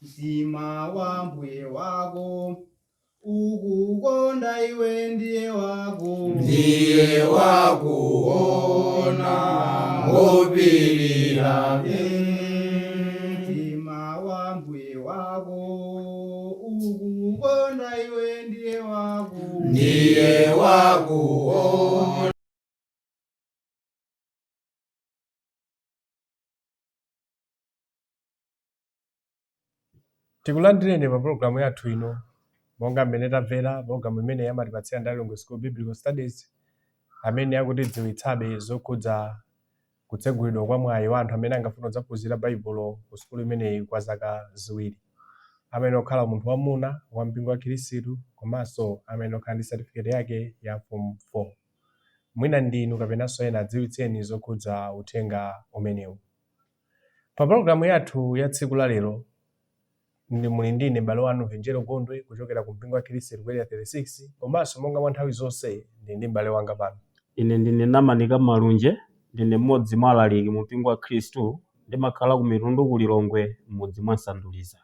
Mtima wa mbuye wako ukukonda iwe ndiye wako Ndiye wakuona ngopirira. Mtima wa mbuye wako ukukonda iwe ndiye wako Ndiye wakuona. Tikulandireni pa pologalamu yathu ino. Monga mmene tamvera, pologalamu imene amatipatsira ndi Lilongwe School of Biblical Studies, amene akutidziwitsabe zokhudza kutsegulidwa kwa mwayi wa anthu amene angafune kudzaphunzira Baibulo ku sukulu imeneyi kwa zaka 2. Amene okhala munthu wamuna wa mpingo wa Khristu komanso amene okhala ndi certificate yake ya form 4. Mwina ndinu kapenanso ena, adziwitseni zokhudza uthenga umenewu. Pa pologalamu yathu ya tsiku la lero ndi muli ndine m'bale wanu Venjero Gondwe kuchokera ku mpingo wa Khristu ku Area 36, komanso monga mwa nthawi zonse ndili ndi m'bale wanga pano. Ine ndine Namanika Malunje, ndine mmodzi mwa alaliki mu mpingo wa Khristu, ndimakhala ku Mitundu ku Lilongwe m'mudzi mwa Nsanduliza.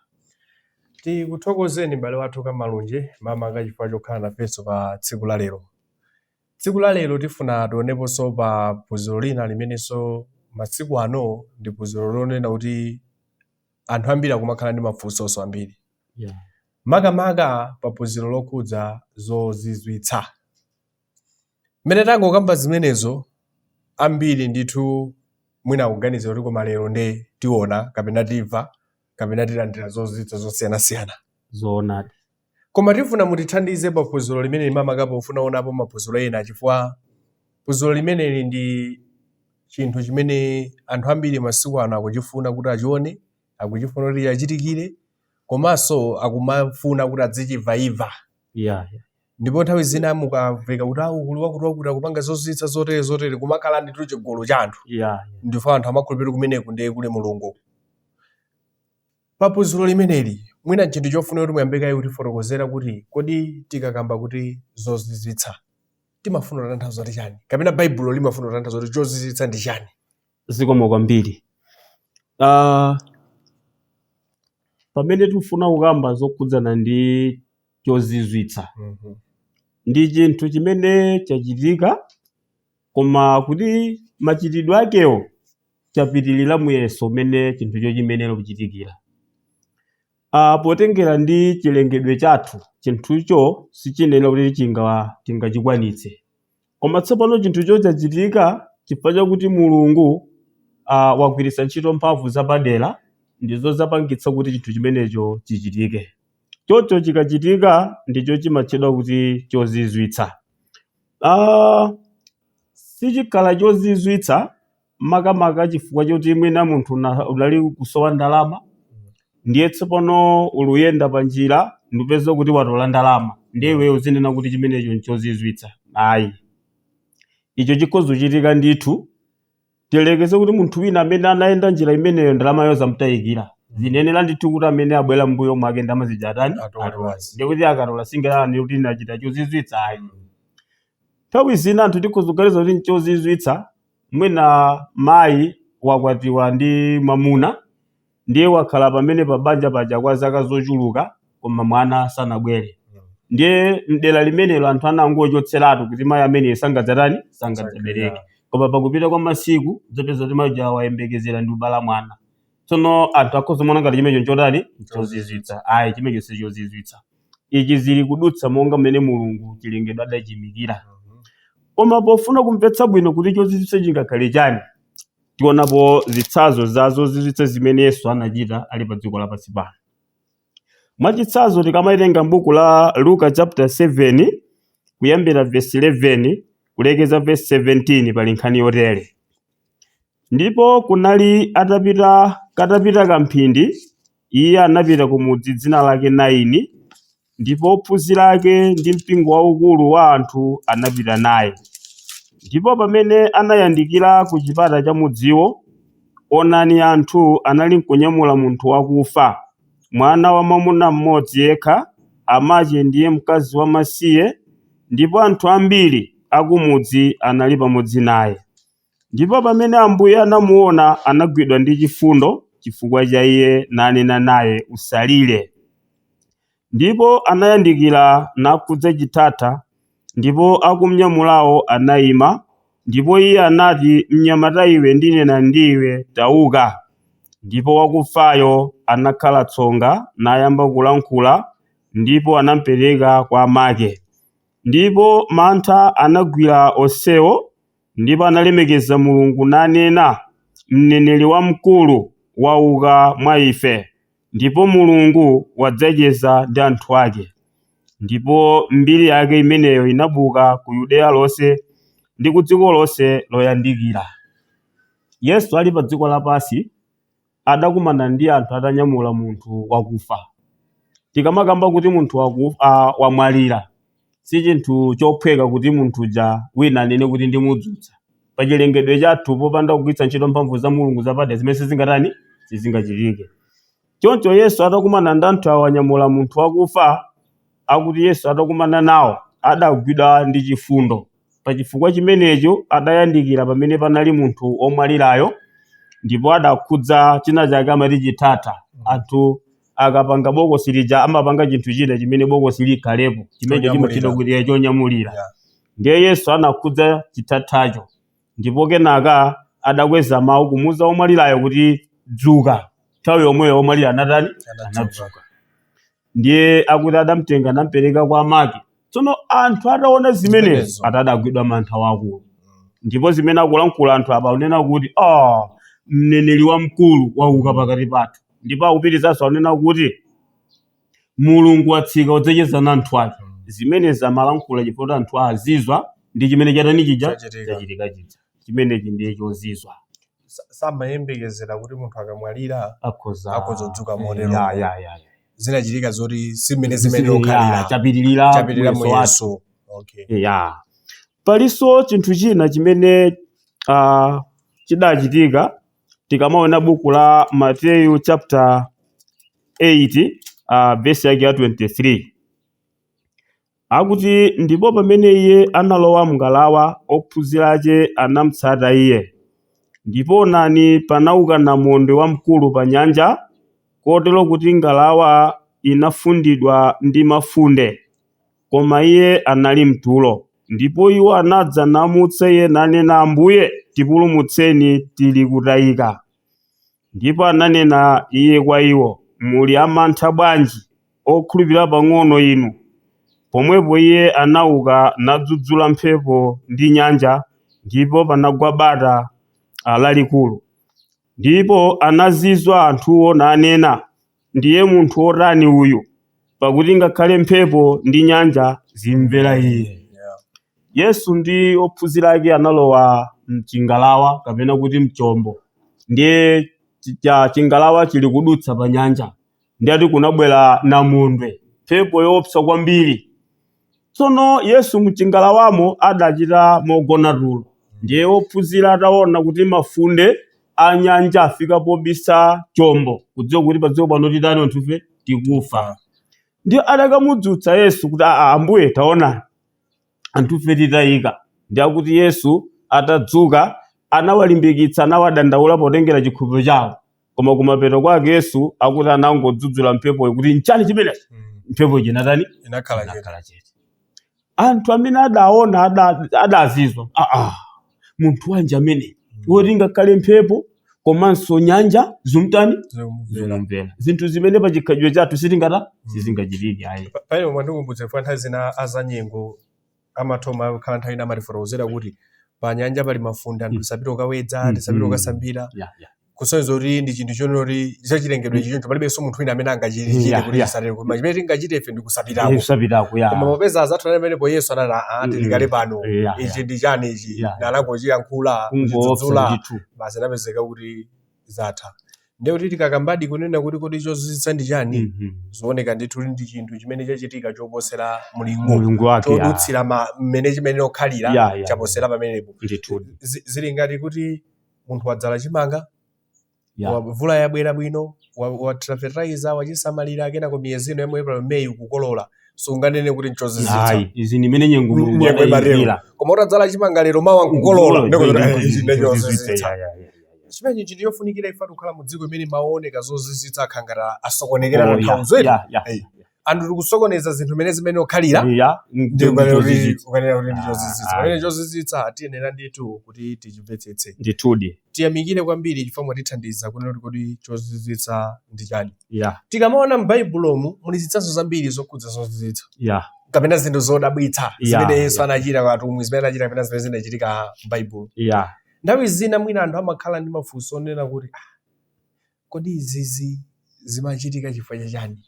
Tikuthokozeni m'bale wathu Kamalunje makamaka chifukwa chokhala nafenso pa tsiku la lero. Tsiku la lero tifuna tioneponso pa phunziro lina limenenso masiku ano ndi phunziro lonena kuti anthu ambiri akumakhala ndi mafunsonso ambiri. Makamaka pa phunziro lokhudza zozizwitsa. Mmene tangokamba zimenezo, ambiri ndithu mwina akuganiza kuti koma lero nde tiona kapena timva kapena tilandira zozizwitsa zosiyanasiyana. Zoonadi. Koma tifuna mutithandize pa phunziro limeneli, makamaka pofuna kuonapo maphunziro ena, chifukwa phunziro limeneli ndi chinthu chimene anthu ambiri masiku ano akuchifuna kuti achione, akuchifuna kuti achitikire, komanso akumafuna kuti adzichimvaimva. Ndipo nthawi zina mukamveka kuti awu kuli wakuti wakuti akupanga zozizwitsa zotere zotere, kumakhala ndithu chigulu cha anthu. Ndipo anthu amakhulupirira kumeneku ndiye kuli Mulungu. Pa phunziro limeneli, mwina chinthu chofunika kuti muyambe kaye kutifotokozera kuti kodi tikakamba kuti zozizwitsa timafuna kutanthauza kuti chani, kapena Baibulo limafuna kutanthauza kuti chozizwitsa ndi chani? Zikomo kwambiri. Pamene tikufuna kukamba zokhudzana ndi chozizwitsa, ndi chinthu chimene chachitika koma kuti machitidwe akewo chapitirira muyeso umene chinthucho chimenera kuchitikira. Potengera ndi chilengedwe chathu, chinthucho sichinena kuti tingachikwanitse. Koma tsopano chinthucho chachitika chifukwa chakuti Mulungu wagwiritsa ntchito mphamvu zapadera, ndizo zapangitsa kuti chinthu chimenecho chichitike. Choncho chikachitika ndicho chimatchedwa kuti chozizwitsa. Sichikhala chozizwitsa makamaka chifukwa choti mwina munthu unali kusowa ndalama, ndiye tsopano uluyenda pa njira ndipeza kuti watola ndalama, ndiye iweyo uzinena kuti chimenecho nchozizwitsa. Ayi, icho chikhoza kuchitika ndithu. Tilekeze kuti munthu wina amene anayenda njira imeneyo ndalamayo zamtayikira, zinenera ndithu kuti amene abwera mbuyo mwake ndalama zija atani? Atole. Atole. Basi. Ndiye kuti akatola singalani kuti nachita chozizwitsa? Ayi. Nthawi zina anthu tikhoza kuganiza kuti nchozizwitsa mwina mayi wakwatiwa ndi mwamuna, ndiye wakhala pamene pa banja paja kwa zaka zochuluka koma mwana sanabwere, ndiye mdera limenelo anthu anangochotseratu kuti mayi ameneyo sangadzatani, sangadzabereke. Koma pakupita kwa masiku zapeza kuti mayi uja wayembekezera ndi kubala mwana. Tsono anthu akhoza kuona ngati chimenecho nchotani? Nchozizwitsa. Ayi, chimenecho sichozizwitsa. Ichi zili kudutsa monga mmene Mulungu chilengedwe adachimikira. Koma pofuna kumvetsa bwino kuti chozizwitsa chingakhale chani, tionapo zitsanzo za zozizwitsa zimene Yesu anachita ali pa dziko lapansi pano. Mwachitsanzo, tikamaitenga m'buku la Luka chapter 7 kuyambira verse 11 kulekeza verse 17, pali nkhani yotere: Ndipo kunali katapita kamphindi, iye anapita ku mudzi dzina lake Naini, ndipo ophunzira ake ndi mpingo waukulu wa anthu anapita naye. Ndipo pamene anayandikira ku chipata cha mudziwo, onani, anthu anali nkunyamula munthu wakufa, mwana wa mwamuna mmodzi yekha, amache ndiye mkazi wamasiye, ndipo anthu ambiri akumudzi anali pamodzi naye. Ndipo pamene Ambuye anamuona, anagwidwa ndi chifundo, chifukwa cha iye, nanena naye, usalire. Ndipo anayandikira nakhudza chithatha, ndipo akumnyamulawo anayima. Ndipo iye anati, mnyamata iwe, ndinena ndiwe, tauka. Ndipo wakufayo anakhala tsonga, nayamba kulankhula, ndipo anampereka kwa amake. Ndipo mantha anagwira onsewo, ndipo analemekeza Mulungu nanena, mneneri wamkulu wauka mwa ife, ndipo Mulungu wadzacheza ndi anthu ake. Ndipo mbiri yake imeneyo inabuka ku Yudeya lonse ndi ku dziko lonse loyandikira. Yesu ali pa dziko lapansi adakumana ndi anthu atanyamula munthu wakufa. Tikamakamba kuti munthu wakufa, wamwalira, si chinthu chophweka kuti munthu uja wina anene kuti ndimudzutsa. Pa chilengedwe chathu, popanda kugwiritsa ntchito mphamvu za Mulungu zapadera, zimene sizingatani, sizingachitike. Choncho Yesu atakumana ndi anthu awo anyamula munthu wakufa, akuti Yesu atakumana nawo adagwidwa ndi chifundo. Pa chifukwa chimenecho adayandikira pamene panali munthu womwalirayo, ndipo adakhudza china chake amati chithatha. Anthu akapanga bokosi lija amapanga chinthu china chimene bokosi likhalepo, chimene chimachitwa kuti chonyamulira. Ndiye Yesu anakhudza chithathacho, ndipo kenaka adakweza mawu kumuuza womwalirayo kuti dzuka. Nthawi yomweyo womwalira anatani? Anadzuka. Ndiye akuti adamtenga anampereka kwa amake. Tsono anthu ataona zimenezo atadagwidwa mantha wakulu. Ndipo zimene akulankhula anthu apa akunena kuti mneneri wamkulu wauka pakati pathu. Ndipo akupitizanso akunena kuti Mulungu watsika kudzacheza na anthu ake. Zimenezi amalankhula chifukwa anthu azizwa ndi chimene chatani chija chachitika chija. Chimenechi ndiye chozizwa. Samayembekezera kuti munthu akamwalira akhoza kudzuka motero. Ya. Zinachitika zoti si mmene zimene okhalira. Chapitirira Chapitirira muyeso wathu. muyeso. Okay. Ya. Palinso chinthu china chimene chidachitika tikamaona buku la Mateyu chapter 8 verse yake ya 23. Akuti ndipo pamene iye analowa mngalawa, ophunzira ake anamutsata iye. Ndipo onani panauka namondwe wamkulu pa nyanja, kotero kuti ngalawa inafundidwa ndi mafunde. Koma iye anali mtulo. Ndipo iwo anadza namutsa iye nanena, Ambuye, tipulumutseni, tili kutayika. Ndipo ananena iye kwa iwo, muli amantha bwanji, okhulupirira pang'ono inu? Pomwepo iye anauka nadzudzula mphepo ndi nyanja, ndipo panagwa bata lalikulu. Ndipo anazizwa anthuwo nanena, ndiye munthu wotani uyu, pakuti ngakhale mphepo ndi nyanja zimvera iye. Yesu ndi ophunzira ake analowa mchingalawa kapena kuti mchombo. Ndiye chingalawa chili kudutsa pa nyanja. Ndiye ati kunabwera namondwe, mphepo yoopsa kwambiri. Tsono Yesu mchingalawamo adachita mogona tulo. Ndiye ophunzira ataona kuti mafunde a nyanja afika pobisa chombo, kudziwa kuti padziko pano titani anthufe tikufa. Ndiye adakamudzutsa Yesu kuti Ambuye taonani, anthufe titayika. Ndiye akuti Yesu atadzuka anawalimbikitsa, anawadandaula potengera chikhulupiriro chawo. Koma kumapeto kwake Yesu akuti anangodzudzula mphepoyo kuti nchani chimenechi? Mphepo ija inatani? Inakhala chete. Inakhala chete. Anthu amene adaona adazizwa, munthu wanji amene woti ngakhale mphepo komanso nyanja zimtani? Zikumvera. Zinthu zimene pa chikhalidwe chathu sitingata sizingachitike ayi. Pamene mwandikumbutsa chifukwa nthawi zina azanyengo amathoma kukhala nthawi ina amatifotokozera kuti pa nyanja pali mafunde, anthu tisapite kukawedza, tisapite kukasambira. Kusonyeza kuti ndi chinthu chonoti chachilengedwe choncho, palibenso munthu wina amene angachite kuti chisatero, koma chimene tingachite ife ndi kusapitako. Kusapitako, ya. Koma popeza azathu anali pamenepo, Yesu anati tilikale pano, ichi ndi chani ichi? Nanangochiyankhula, Kungoopsa kuchidzudzula, ndithu. basi anapezeka kuti zatha. Ndiye kuti tikakambadi kunena kuti kodi chozizwitsa ndi chani, zooneka ndithu kuti ndi chinthu chimene chachitika choposera mulingo, Mulungu wake, ya. chodutsira mmene chimene okhalira, chaposera pamenepo. Ndithu. Zili ngati kuti munthu wadzala chimanga, mvula yabwera bwino, wathira fertilizer, wachisamalira, kenako miyezi ino ya April, May kukolola, sunganene kuti nchozizwitsa. Ayi, izi ndi mmene nyengo Mulungu Nyengo imatero. adayikira. Koma utadzala chimanga lero, mawa nkukolola, Nkukolola, ndikuti, ndi ichi ndi chozizwitsa. chozizwitsa. Ya. Chimene chinthu chofunikira ife tikukhala mu dziko imene maoneka zozizwitsa akhala ngati asokonekera Oh, yeah, tanthauzo eti. yeah. Eh. Anthu tikusokoneza zinthu mene zimene okhalira Yeah, ndi ndi ukanena kuti chozizwitsa. ukanena kuti ndi chozizwitsa. Ah, Pamene chozizwitsa tiyenera ndithu kuti tichimvetsetse. Ndithudi. Tiyamikire kwambiri chifukwa mwatithandiza kunena kuti kodi chozizwitsa ndi chani. Yeah, Tikamaona m'Baibulomu muli zitsanzo zambiri zokhudza zozizwitsa kapena zinthu zodabwitsa zimene Yesu anachita kwa atumwi, zimene anachita kapena zimene zinachitika m'Baibulo. Nthawi zina mwina anthu amakhala ndi mafunso onena kuti ah, kodi izizi zimachitika chifukwa chachani?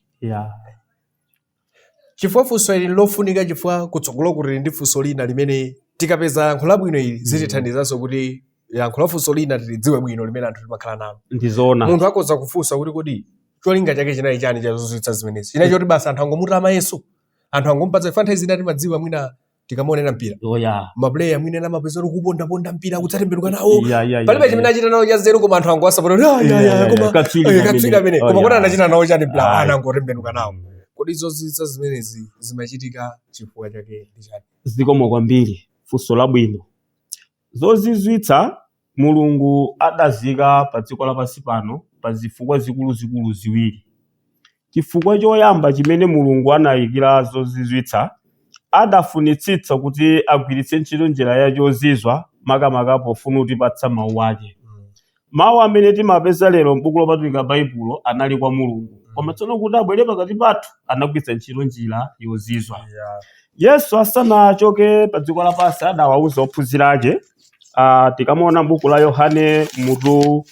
Chifukwa funso ili lofunika, chifukwa kutsogolo kuti ndi funso lina limene tikapeza yankho labwino ili zitithandizanso kuti yankho la funso lina tilidziwe bwino limene anthu timakhala nalo. Ndizoona. Munthu akhoza kufunsa kuti kodi cholinga chake chinali chani cha zozizwitsa zimenezi? Chinali choti basi anthu angomutama Yesu, anthu angomupatsa ife. Nthawi zina timadziwa mwina tikamaonera mpira, Oh, yeah. mapuleya mwina ena amapeza kuti kupondaponda mpira kudzatembenuka nawo, palibe chimene achita nawo cha nzeru, koma anthu angowasapota kuti, "Ah, ya, ya, koma Katswiri eh, katswiri amene." Oh, Koma kodi yeah. anachita nawo chani bla? Ayi. Anangotembenuka nawo. Kodi zozizwitsa zimenezi zimachitika chifukwa chake ndi chani? Zikomo kwambiri, funso labwino. Zozizwitsa Mulungu adazika pa dziko lapansi pano pa zifukwa zikuluzikulu ziwiri. Chifukwa choyamba chimene Mulungu anayikira zozizwitsa, adafunitsitsa kuti agwiritse ntchito njira ya chozizwa makamaka pofuna kutipatsa mawu ake. Mawu amene timapeza lero m'buku lopatulika Baibulo anali kwa Mulungu, koma tsono kuti abwere pakati pathu anagwiritsa ntchito njira yozizwa. Yesu asanachoke pa dziko lapansi adawauza ophunzira ake, tikamaona m'buku la Yohane mutu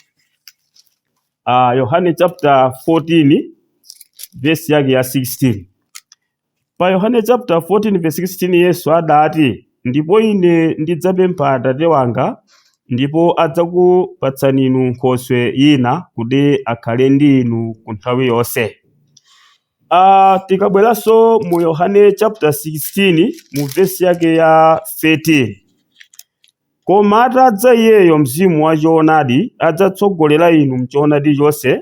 Yohane chapter 14 verse yake ya 16. Pa Yohane chapter 14 verse 16 Yesu adati, "Ndipo ine ndidzapempha Atate wanga, ndipo adzakupatsani inu nkhoswe ina kuti akhale ndi inu ku nthawi yonse." Tikabweranso mu Yohane chapter 16 mu verse yake ya 13. "Koma atadza iyeyo Mzimu wa choonadi, adzatsogolera inu mchoonadi chonse,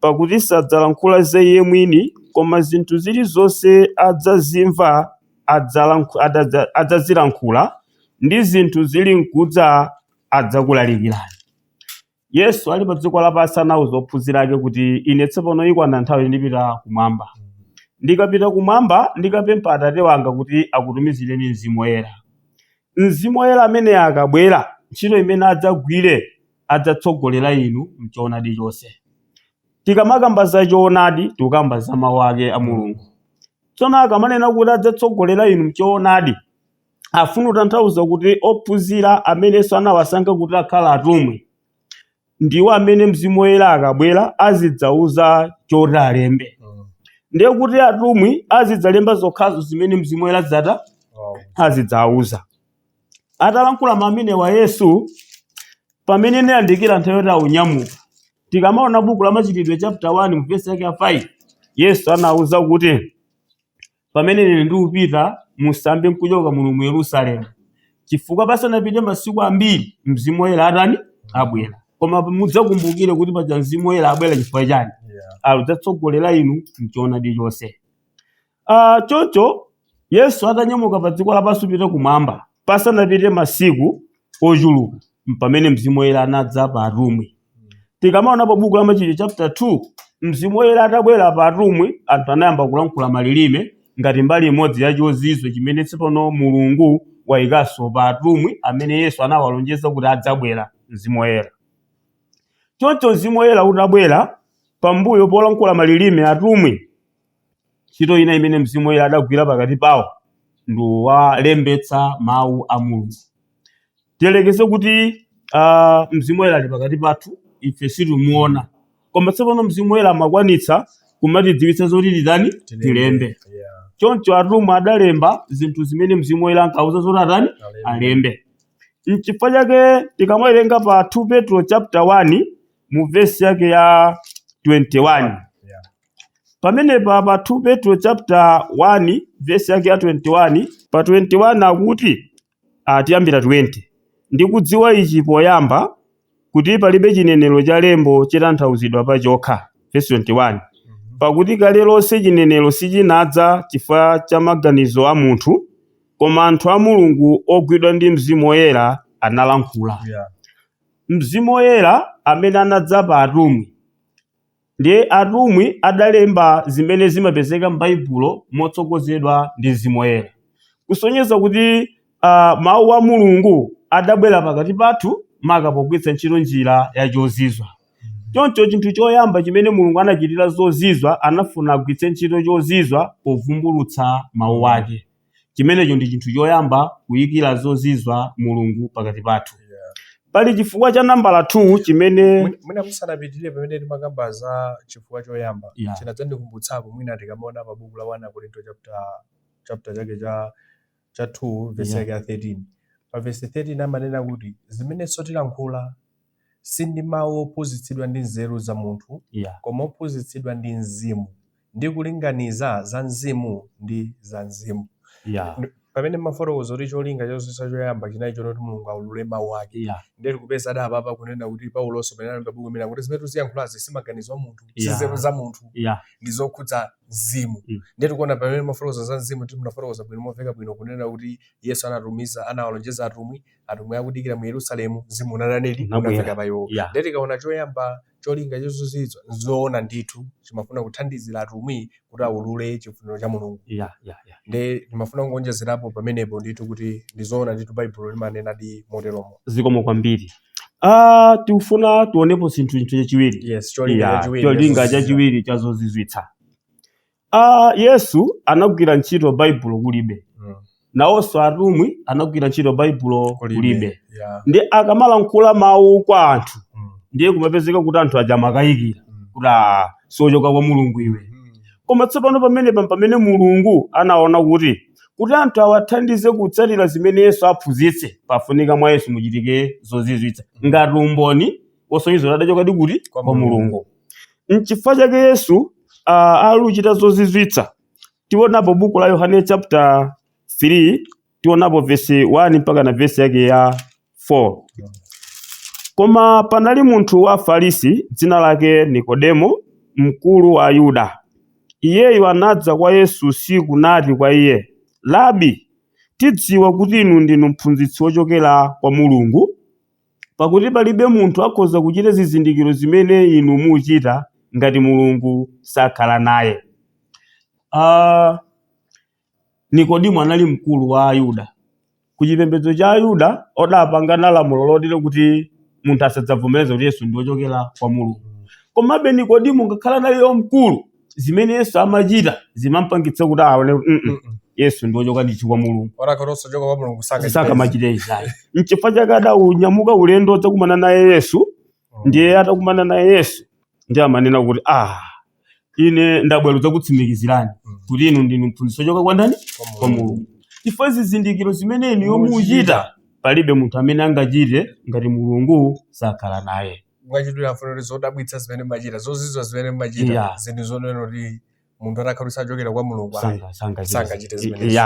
pakuti sadzalankhula za iye mwini, koma zinthu zilizonse adzazimva adzazilankhula, ndi zinthu zili nkudza adzakulalikirani." Yesu ali pa dziko lapansi anawuza ophunzira ake kuti, "Ine tsopano ikwana nthawi ndipita kumwamba. Ndikapita kumwamba ndikapempha Atate wanga kuti akutumizireni Mzimu Woyera. Mzimu Woyera amene akabwera, ntchito imene adzagwire, adzatsogolera inu mchoonadi chonse." Tikamakamba za choonadi, tikukamba za mawu ake a Mulungu. Tsono akamanena kuti adzatsogolera inu mchoonadi, afuna kutanthauza kuti ophunzira amenenso anawasankha kuti akhala atumwi ndiwo amene Mzimu Woyera akabwera azidzauza choti alembe. Ndiye kuti atumwi azidzalemba zokhazo zimene Mzimu Woyera adzata azidzauza. Atalankhula mamene wa Yesu pamene inayandikira nthawi yoti aunyamuka, tikamaona buku la Machitidwe chapter 1 mu verse yake ya 5, Yesu anawuza kuti, "Pamene ine ndikupita, musambe nkuchoka muno mu Yerusalemu, chifukwa pasanapite masiku ambiri Mzimu Woyera atani abwera. Koma mudzakumbukire kuti paja Mzimu Woyera abwera chifukwa chani? Adzatsogolera inu mchoonadi chonse." Choncho Yesu atanyamuka pa dziko lapansi kupita kumwamba, pasanapite masiku ochuluka pamene Mzimu Woyera anadza pa atumwi. Tikamaona pa buku la Machitidwe chapter 2, Mzimu Woyera atabwera pa atumwi, anthu anayamba kulankhula malilime ngati mbali imodzi ya chozizwa chimene tsopano Mulungu wayikanso pa atumwi amene Yesu anawalonjeza kuti adzabwera Mzimu Woyera. Choncho Mzimu Woyera utabwera pambuyo polankhula malilime atumwi, ntchito ina imene Mzimu Woyera adagwira pakati pawo ndi walembetsa mawu a Mulungu. Tiyelekeze kuti Mzimu Woyera ali pakati pathu, ife sitimuona, koma tsopano Mzimu Woyera amakwanitsa kumatidziwitsa zoti titani, tilembe. Choncho atumwi adalemba zinthu zimene Mzimu Woyera ankauza zoti atani, alembe. Nchifukwa chake tikamawerenga pa 2 Petro chapter 1 mu verse yake ya 21, pamenepa pa 2 Petro chapter 1 verse yake ya 21, pa 21 akuti, tiyambira 20, "Ndikudziwa ichi poyamba, kuti palibe chinenero cha lembo chitanthauzidwa pachokha." Verse 21, "Pakuti kale lonse chinenero sichinadza chifukwa cha maganizo a munthu, koma anthu a Mulungu ogwidwa ndi Mzimu Woyera analankhula." Mzimu Woyera amene anadza pa atumwi, ndiye atumwi adalemba zimene zimapezeka m'Baibulo motsogozedwa ndi Mzimu Woyera, kusonyeza kuti mawu a Mulungu adabwera pakati pathu maka pogwiritsa ntchito njira ya chozizwa. Choncho chinthu choyamba chimene Mulungu anachitira zozizwa, anafuna agwiritse ntchito chozizwa povumbulutsa mawu ake. Chimenecho ndi chinthu choyamba kuyikira zozizwa Mulungu pakati pathu. Pali chifukwa cha nambala 2 chimene Mwina musanapitirire pamene timakamba za chifukwa choyamba, chinadzandikumbutsapo mwina tikamaona pa buku la 1 Korinto chapter chake cha 2 verse yake ya 13. Pa verse 13 amanena kuti zimenenso tilankhula si ndi mawu ophunzitsidwa ndi nzeru za munthu, koma ophunzitsidwa ndi Mzimu, ndi kulinganiza za Mzimu ndi za Mzimu. Pamene mafotokoza kuti cholinga chozizwa choyamba chinali choti Mulungu aulule mawu ake, ndiye tikupeza adapapa kunena kuti Paulonso pamene analemba buku limene akuti zimene tiziyankhulazi si maganizo a munthu, si nzeru za munthu, ndi zokhudza Mzimu. Ndiye tikuona pamene mafotokoza za Mzimu, timunafotokoza bwino momveka bwino kunena kuti Yesu anatumiza, anawalonjeza atumwi, atumwi akudikira mu Yerusalemu, Mzimu unatanidi Unabwera. Unafika pa iwo. Ndiye tikaona choyamba cholinga chozizwa, nzoona ndithu chimafuna kuthandizira atumwi kuti aulule chifuniro cha Mulungu. Ndiye ndimafuna kungonjezerapo pamenepo ndithu kuti ndizoona ndithu Baibulo limanena di moteromo. Zikomo kwambiri. Tikufuna tionepo chinthu chachiwiri. Yes, cholinga chachiwiri Cholinga chazozizwa. chachiwiri cha zozizwitsa. Yesu anagwira ntchito Baibulo kulibe. Nawonso atumwi anagwira ntchito Baibulo kulibe. Ndi akamalankhula mawu kwa anthu, ndiye kumapezeka kuti anthu aja amakayikira kuti sochoka kwa Mulungu iwe. Koma tsopano pamene Mulungu anaona kuti anthu awathandize kutsatira zimene Yesu aphunzitse, pafunika mwa Yesu muchitike zozizwitsa ngati umboni wosonyeza kuti adachokadi kuti Kwa kwa Mulungu. Mulungu. Nchifukwa chake Yesu ali kuchita zozizwitsa. Tionapo buku la Yohane chapter 3, tionapo verse 1 mpaka na verse yake ya 4. Koma panali munthu wa Farisi dzina lake Nikodemo, mkulu wa Ayuda. Iyeyo anadza kwa Yesu usiku nati kwa iye, Labi, tidziwa kuti inu ndinu mphunzitsi wochokera kwa Mulungu, pakuti palibe munthu akhoza kuchita zizindikiro zimene inu muchita ngati Mulungu sakhala naye. Nikodimo anali mkulu wa Ayuda. Ku chipembedzo cha Ayuda odapangana lamulo lotero kuti munthu asadzavomereze kuti Yesu ndi wochokera kwa Mulungu. Komabe Nikodimo ngakhale anali mkulu, zimene Yesu amachita zimampangitsa kuti aone kuti Yesu ndi wochoka ndithu kwa Mulungu. Orakhala osachoka kwa Mulungu Sakamachita izayi. Nchifukwa chake adaunyamuka ulendo odzakumana naye Yesu, ndiye atakumana naye Yesu ndiye amanena kuti ine ndabwera kudzakutsimikizirani kuti inu ndinu mphunzitsi wochoka kwa ndani? Kwa Mulungu. Chifukwa zizindikiro zimene inuyo muchita palibe munthu amene angachite ngati Mulungu sakhala naye. Mwachidule afuna kuti zodabwitsa zimene mumachita, zozizwa zimene mumachita, zinthu zonena kuti munthu atakhala kuti sachokera kwa Mulungu ayi, sangachite zimenezo.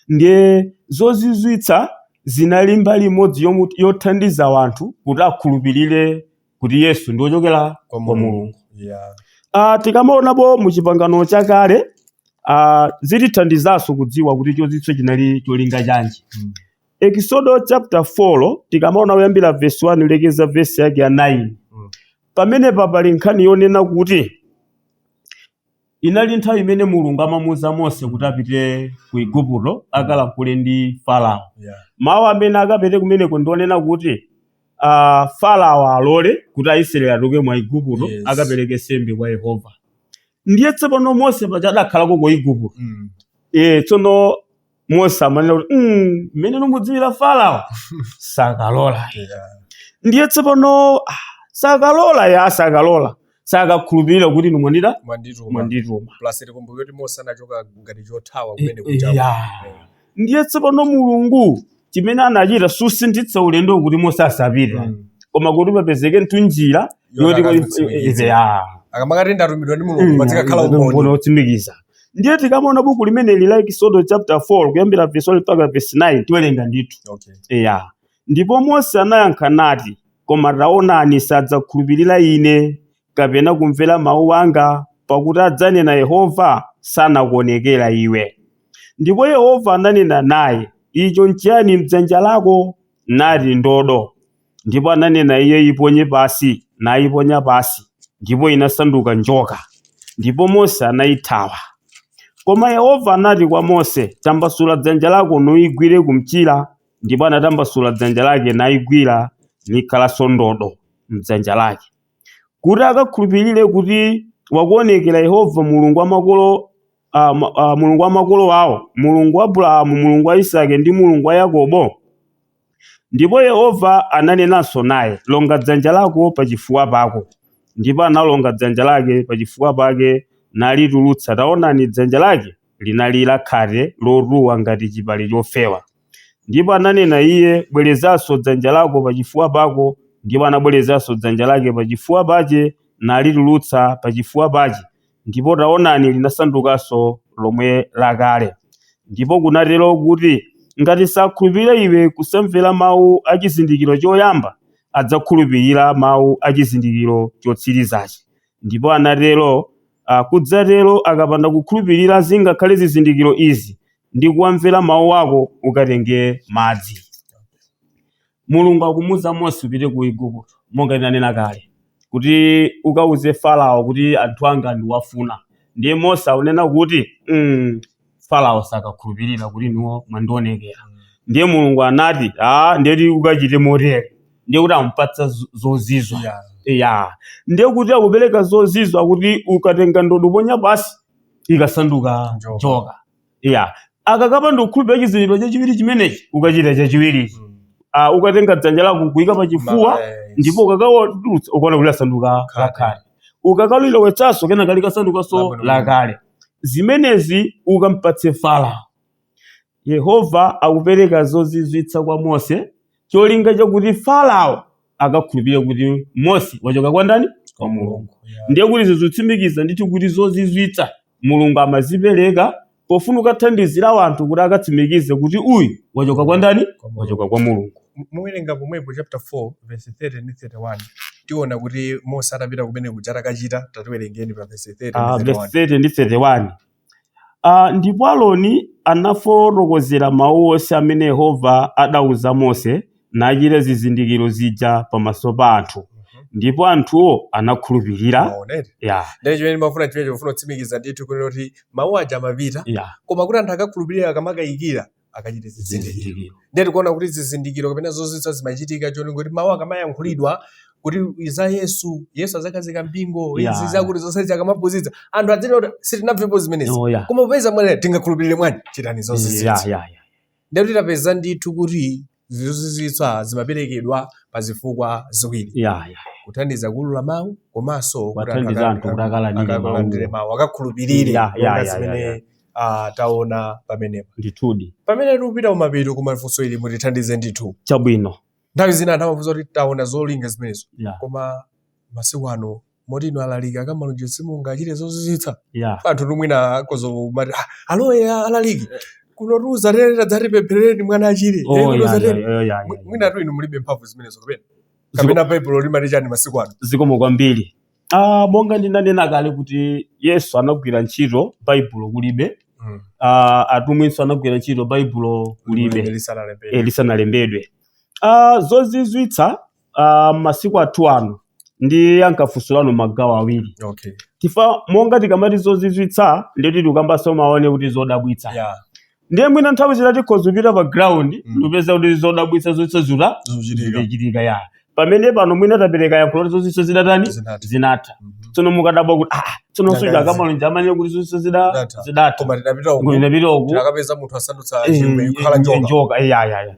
Ndiye zozizwitsa zinali mbali imodzi yothandiza wanthu kuti akhulupirire kuti Yesu ndi wochokera Kwa kwa Mulungu. Mulungu. Tikamaonapo mu Chipangano Chakale, zitithandizanso kudziwa kuti chozizwitsa chinali cholinga chanji. Exodo chapter 4 tikamaona kuyambira verse 1 kulekeza verse yake ya 9. Pamenepa pali nkhani yonena kuti inali nthawi imene Mulungu amamuuza Mose kuti apite ku Igupto akalankhule ndi Farao. Mawu amene akapite kumeneko ndi onena kuti Farao alole kuti Aisraeli atuluke mwa Igupto akapereke nsembe kwa Yehova. Ndiye tsopano Mose paja adakhalako ku Igupto. Tsono Mose amanena kuti mmene ndikumudziwira Farao sakalola. Ndiye tsopano sakalola ya sakalola sakakhulupirira kuti inu Mwandituma. mwandituma. Plus tikumbuke kuti Mose anachoka ngati chothawa kumene kuja. Ndiye tsopano Mulungu chimene anachita susinthitsa ulendo kuti Mose asapite. Koma kuti papezeke njira yoti Yoti akamakati ndatumidwa ndi Mulungu pazikakhala umboni wotsimikiza. Ndiye tikamaona buku limeneli la Exodo chapter 4 kuyambira verse 1 mpaka verse 9 tiwerenga ndithu. Ndipo Mose anayankha nati, koma taonani sadzakhulupirira ine kapena kumvera mawu anga, pakuti adzanena Yehova sanakuonekera iwe. Ndipo Yehova ananena naye, icho nchiyani m'dzanja lako? Nati, ndodo. Ndipo ananena iye, iponye pasi, nayiponya pasi, ndipo inasanduka njoka. Ndipo Mose anayithawa. Koma Yehova anati kwa Mose, tambasula dzanja lako nuyigwire kumchira. Ndipo anatambasula dzanja lake nayigwira, nikhalanso ndodo mdzanja lake, kuti akakhulupirire kuti wakuonekera Yehova Mulungu wa makolo Mulungu wa makolo awo, Mulungu wa Abrahamu, Mulungu wa Isake ndi Mulungu wa Yakobo. Ndipo Yehova ananenanso naye, longa dzanja lako pachifuwa pako. Ndipo analonga dzanja lake pachifuwa pake nalitulutsa. Taonani, dzanja lake linali lakhate lotuwa ngati chipale chofewa. Ndipo ananena iye, bwerezanso dzanja lako pachifuwa pako. Ndipo anabwerezanso dzanja lake pachifuwa pache nalitulutsa pachifuwa pache. Ndipo taonani, linasandukanso lomwe lakale. Ndipo kunatero kuti ngati sakhulupirira iwe kusamvera mawu a chizindikiro choyamba, adzakhulupirira mawu a chizindikiro chotsirizachi. Ndipo anatero, kudzatero akapanda kukhulupirira zingakhale zizindikiro izi ndi kuwamvera mawu ako, ukatenge madzi. Mulungu akumuwuza Mose, upite ku Igupto, monga ndinanena kale, kuti ukauze Farao kuti anthu anga ndiwafuna. Ndiye Mose akunena kuti Farao sakakhulupirira kuti inuwo mwandionekera. Ndiye Mulungu anati, ndiye ukachite motere. Ndiye kuti amupatsa zozizwa. Ya, ndiye kuti akupereka zozizwa kuti ukatenga ndodo ponya pasi ikasanduka Njoka. njoka. Ya, akakapanda kukhulupirira chizindikiro chachiwiri chimenechi, ukachita chachiwirichi. Ukatenga dzanja lako kuyika pachifuwa, ndipo ukakawatulutsa ukaona kuti lasanduka Khate. lakale. Ukakalilowetsanso kenaka likasandukanso Labwino. lakale. Zimenezi ukampatse Farao. Yehova akupereka zozizwitsa kwa Mose cholinga chakuti Farao akakhulupirire kuti Mose wachoka kwa ndani? Kwa Mulungu. Ndiye kuti zikutsimikiza ndithu kuti zozizwitsa Mulungu amazipereka pofuna kukathandizira anthu kuti akatsimikize kuti uyu wachoka kwa ndani? Wachoka kwa Mulungu. Muwerenga pomwepo chapter 4 verse 30 ndi 31, tiona kuti Mose atapita kumene kuja atakachita. Tatiwerengeni pa verse 30 ndi 31. Verse 30 ndi 31. Ndipo Aroni anafotokozera mawu onse amene Yehova adauza Mose, nachita zizindikiro zija pamaso pa anthu, ndipo anthuwo anakhulupirira. Maonere. Ya. Ndiye chimene ndimafuna, chimene chofuna kutsimikiza ndithu kunena kuti mawu aja amapita, koma kuti anthu akakhulupirira, akamakayikira akachite zizindikiro. Zizindikiro. Ndiye tikuona kuti zizindikiro kapena zozizwitsa zimachitika cholinga kuti mawu akamayankhulidwa kuti za Yesu, Yesu adzakhazika mpingo, izi zakuti zonse akamaphunzitsa anthu adzinena kuti sitinamvepo zimenezi, Oh, yeah. koma popeza mwanena tingakhulupirire mwanji? Chitani zozizwitsa. Ndiye kuti tapeza ndithu kuti zozizwitsa zimaperekedwa pa zifukwa ziwiri: kuthandiza kuulula mawu komanso kuti anthu Kuthandiza anthu kuti akalandire akalandire mawu. mawu, akakhulupirire, monga zimene taona pamenepa. Ndithudi. Pamene tikupita kumapeto kumafunso ili, mutithandize ndithu. Chabwino. Nthawi zina anthu amafunsa kuti taona zolinga zimenezo, koma masiku ano moti inu alaliki akamalonje simungachite zozizwitsa? Anthu tumwina akhoza kumati, aloye alaliki kunotiuza tere tadzatipempherereni mwana achire." Oh, kunotiuza tere. Mwina tu inu mulibe mphamvu zimenezo kapena Baibulo limati chani masiku ano? Zikomo kwambiri. Monga ndinanena kale kuti Yesu anagwira ntchito Baibulo kulibe, atumwinso anagwira ntchito Baibulo kulibe, lisanalembedwe. Lisanalembedwe. Zozizwitsa masiku athu ano ndi ankafunso magawo awiri. Tifa monga tikamati zozizwitsa nditi tikambanso maone kuti zodabwitsa. Ndiye mwina nthawi zina tikhoza kupita pa ground ndikupeza kuti zodabwitsa zonse zura zochitika. Zikuchitika, ya. Pamene pano mwina tapereka yankho loti zozizwitsa zidatani? Zinatha. Zinatha. Tsono mukadabwa kuti tsono Nanga soja akamalonje amanena kuti zozizwitsa Zidatha. zidatha. Koma tinapita uku, Tinapita uku, tinakapeza munthu asandutsa chingwe kukhala njoka. Njoka, ya.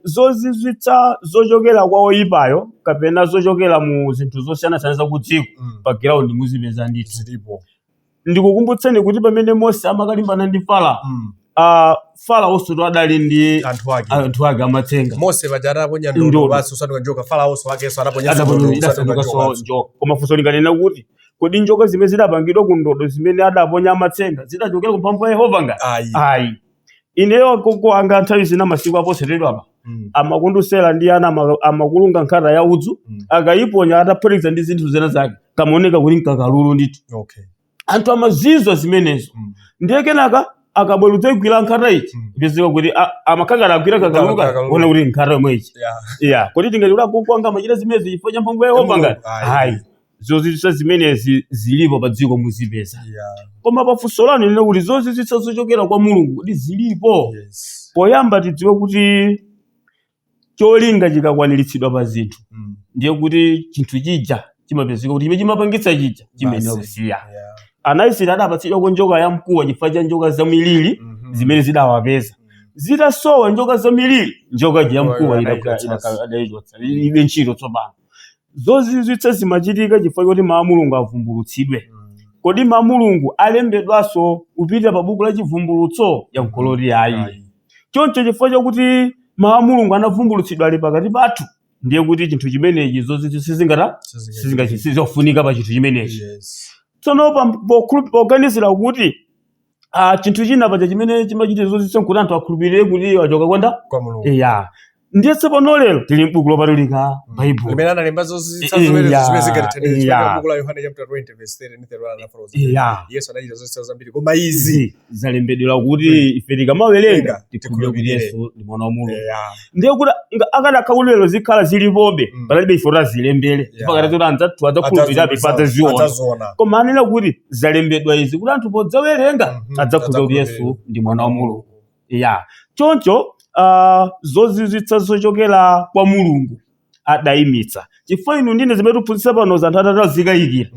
Zozizwitsa zochokera kwa oyipayo kapena zochokera mu zinthu zosiyanasiyana za kudziko, pa ground muzipeza ndithu. Zilipo. Ndikukumbutseni kuti pamene Mose amakalimbana ndi Farao, Farao soto adali ndi anthu ake, anthu ake amatsenga. Mose paja ataponya ndodo Ndodo. basi usanduka njoka, Faraonso akenso adaponya ndodo usanduka Idasandukanso njoka. njoka. Koma funso linganena kuti, kodi njoka zimene zidapangidwa ku ndodo zimene adaponya amatsenga zidachokera ku mphamvu ya Yehova ngati? Ayi. Ayi. Ineyo agogo anga nthawi zina masiku aposeredwa apa amakundusera ndi ana amakulunga nkhata ya udzu, akayiponya ataphatikiza ndi zinthu zina zake kamaoneka kuti nkakalulu ndithu. Anthu amazizwa zimenezo. Ndiye kenaka Akabwera udzayigwira nkhata ichi, pezeka kuti amakhangala agwira kakaluka, Kakaluka. ona kuti nkhata yomwe ichi. Ya, kodi tingati kuti agogo anga amachita zimenezi chifukwa cha mphamvu ya Yehova ngati? Ayi. Ayi, zozizwitsa zimenezi zilipo pa dziko, muzipeza. Koma pafunso lanu lina kuti zozizwitsa zochokera kwa Mulungu kuti zilipo, poyamba tidziwe kuti cholinga chikakwaniritsidwa pa zinthu, ndiye kuti chinthu chija chimapezeka kuti chimene chimapangitsa chija chimayenera Basi. kusiya. Ana Israeli adapatsidwa njoka ya mkuwa chifukwa cha njoka za miliri zimene zidawapeza. Zitasowa njoka za miliri, njoka ya mkuwa Adayichotsa. adayichotsa, ilibe ntchito tsopano. Zozizwitsa zimachitika chifukwa choti mawu a Mulungu avumbulutsidwe. Kodi mawu a Mulungu alembedwanso kupita pa buku la Chivumbulutso? Yankho loti ayi. Choncho chifukwa chakuti mawu a Mulungu anavumbulutsidwa, ali pakati pathu, ndiye kuti chinthu chimenechi zozizwitsa sizingata sizofunika pa chinthu chimenechi. Tsono poganizira kuti chinthu china paja chimene chimachita zozizwitsa nkuti anthu akhulupirire kuti wachoka kwanda Kwa Mulungu. Iya, ndiye tsopano lero tili m'buku lopatulika, Baibulo, limene analemba zozizwitsa zimene zimene zingatithandize, chifukwa buku la Yohane chapter 20 verse 30 ndi 31 anafotokoza Yesu anachita zozizwitsa zambiri, koma izi izi zalembedwera kuti ife tikamawerenga Werenga, tikhulupirire kuti tikhulupirire. Yesu ndi mwana wa Mulungu. Ndiye kuti akanakhala kuti lero zikhala zilipobe, panalibe ife kuti azilembere, chifukwa kuti anzathu adzakhulupirirabe ife adzaziona. Adzaziona. Koma anena kuti zalembedwa izi kuti anthu podzawerenga adzakhulupirira kuti Yesu ndi mwana wa Mulungu. Ya, choncho zozizwitsa zochokera kwa Mulungu adayimitsa, chifukwa inu ndine zimene tiphunzitsa pano anthu atatazikayikira,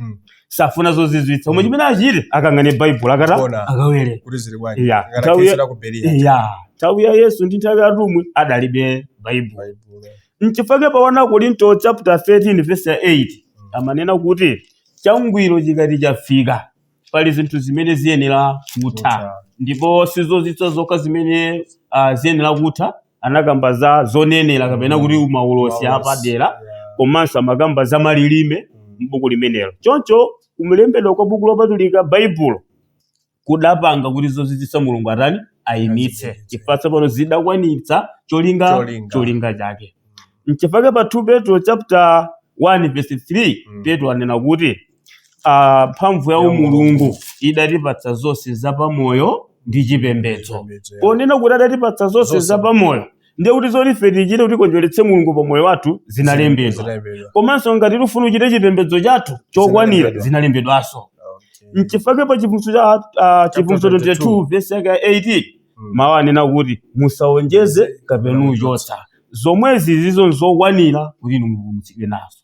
safuna zozizwitsa. Koma chimene achite, akangane Baibulo, akata Kuona. akawerenga kuti zili bwanji. Ya, Ngati nthawi Akhristu ku Berea. Ya, nthawi ya Yesu ndi nthawi ya atumwi adalibe Baibulo. Baibulo. Nchifukwa pa 1 Korinto chapter 13 verse ya 8 amanena kuti changwiro chikati chafika, pali zinthu zimene ziyenera kutha. Kutha. Ndipo sizozizwitsa zokha zimene ziyenera kutha. Anakamba za zonenera kapena kuti maulosi apadera, komanso amakamba za malilime m'buku limenelo. Choncho kumlembedwa kwa buku lopatulika Baibulo kudapanga kuti zozizwitsa Mulungu atani? Ayimitse, Azimitse. chifukwa tsopano zidakwanitsa cholinga Cholinga. cholinga chake. Nchifukwa pa 2 Petro chapter 1 verse 3 Petro anena kuti mphamvu ya Ya umulungu idatipatsa zonse zapamoyo ndi chipembedzo. Chipembedzo, ya. Ponena kuti adatipatsa zonse Zonse. zapamoyo, ndiye kuti zoti ife tichite kuti kondweretse Mulungu pamoyo wathu zinalembedwa. Zinalembedwa. Komanso ngati tifuna kuchita chipembedzo chathu chokwanira, Zinalembedwa. zinalembedwanso. Nchifukwa pa chivumbulutso cha chivumbulutso 22 verse yake ya 18 mawu anena kuti musaonjeze kapena kuchotsa, zomwezi zizo nzokwanira kuti inu mupulumutsidwe nazo.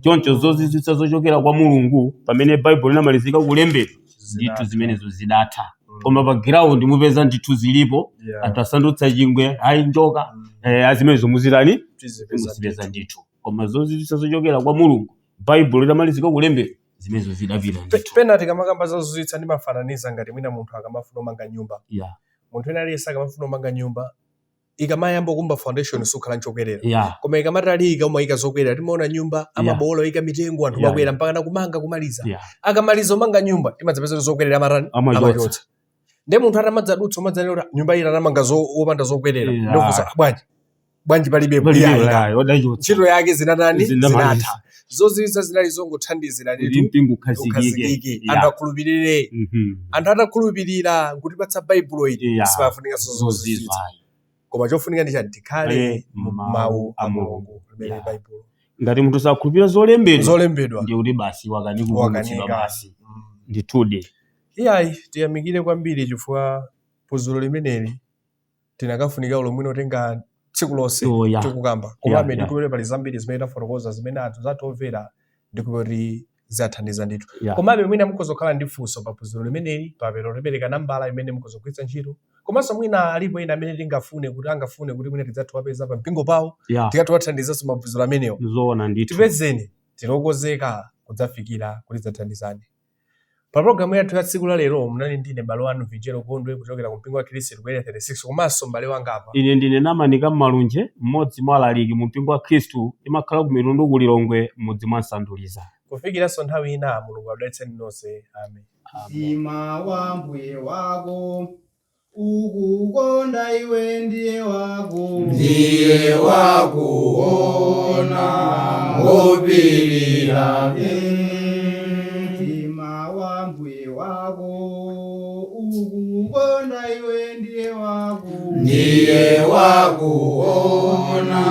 Choncho zozizwitsa zochokera kwa Mulungu, pamene Baibulo linamalizika kulembedwa, ndithu zimenezo zidatha. Koma pa ground mupeza ndithu zilipo. Anthu asandutsa chingwe ayi njoka, azimenezo muzitani? Tizipeza. Muzipeza ndithu. Koma zozizwitsa zochokera kwa Mulungu, Baibulo litamalizika kulembedwa, zimenezo zidapita ndithu. Pena tikamakamba zozizwitsa ndimafananiza ngati mwina munthu akamafuna kumanga nyumba. Munthu ena aliyense akamafuna kumanga nyumba, ikamayamba kumba foundation sukhala nchokwerera, koma ikamatalika umayika zokwerera. Timaona nyumba amabowola, oyika mitengo, anthu makwera mpaka nakumanga kumaliza. Akamaliza umanga nyumba, timadzapeza kuti zokwerera amatani? Amachotsa. Amachotsa. Ndiye munthu atamadzadutsa umadzanena kuti nyumba iyi anamanga wopanda zokwerera. Ndofunsa, bwanji bwanji palibepo? Palibe, Iya, ika. ya, odachotsa. Ntchito yake zinatani? Zinamaliza. Zinatha. Zozizwitsa zinali zongothandizira kuti ndithu mpingo ukhazikike, ukhazikike, anthu akhulupirire. Anthu atakhulupirira nkutipatsa Baibulo ili, sipafunikanso zozizwitsa. Zozizwa. Koma chofunika ndi chani? Tikhale Eh, mu mawu mawu a a Mulungu. Mulungu limene Baibulo Ngati munthu sakhulupirira zolembedwa, zolembedwa, ndiye kuti basi wakanika kupulumutsidwa. Wakanika. Basi, ndithudi. Iyayi, tiyamikire kwambiri chifukwa phunziro limeneli tinakafunika ulo mwina utenga tsiku lonse Oh, yeah. tikukamba, komabe ndikupere pali zambiri zimene tafotokoza zimene anthu zathu omvera ndikuperi zathandiza ndithu. Komabe mwina mukhoza kukhala ndi funso pa phunziro limeneli, papero tipereka nambala imene mukhoza kugwiritsa ntchito. Komanso mwina alipo ena amene tingafune kuti angafune kuti mwina tidzathu wapeza pa mpingo pawo, tikathu wathandizanso maphunziro amenewo. Zoona ndithu. Tipezeni, tilokozeka kudzafikira kuti tidzathandizane. Pa programu yathu ya tsiku la lero munali ndine m'bale wanu Vinjero Gondwe kuchokera ku mpingo wa Khristu ku Area 36, komanso m'bale wanga apa. Ine ndine Namanika Malunje, mmodzi mwa alaliki mu mpingo wa Khristu, imakhala ku Mitundu ku Lilongwe, m'mudzi mwa Nsanduliza. Kufikiranso nthawi ina, Mulungu adalitseni nonse. Amen. Mtima wa mbuye wako ukukonda iwe ndiye wako, Ndiye wakuona ngopirira. Mtima wa mbuye wako ukukonda. wako Ndiye wakuona.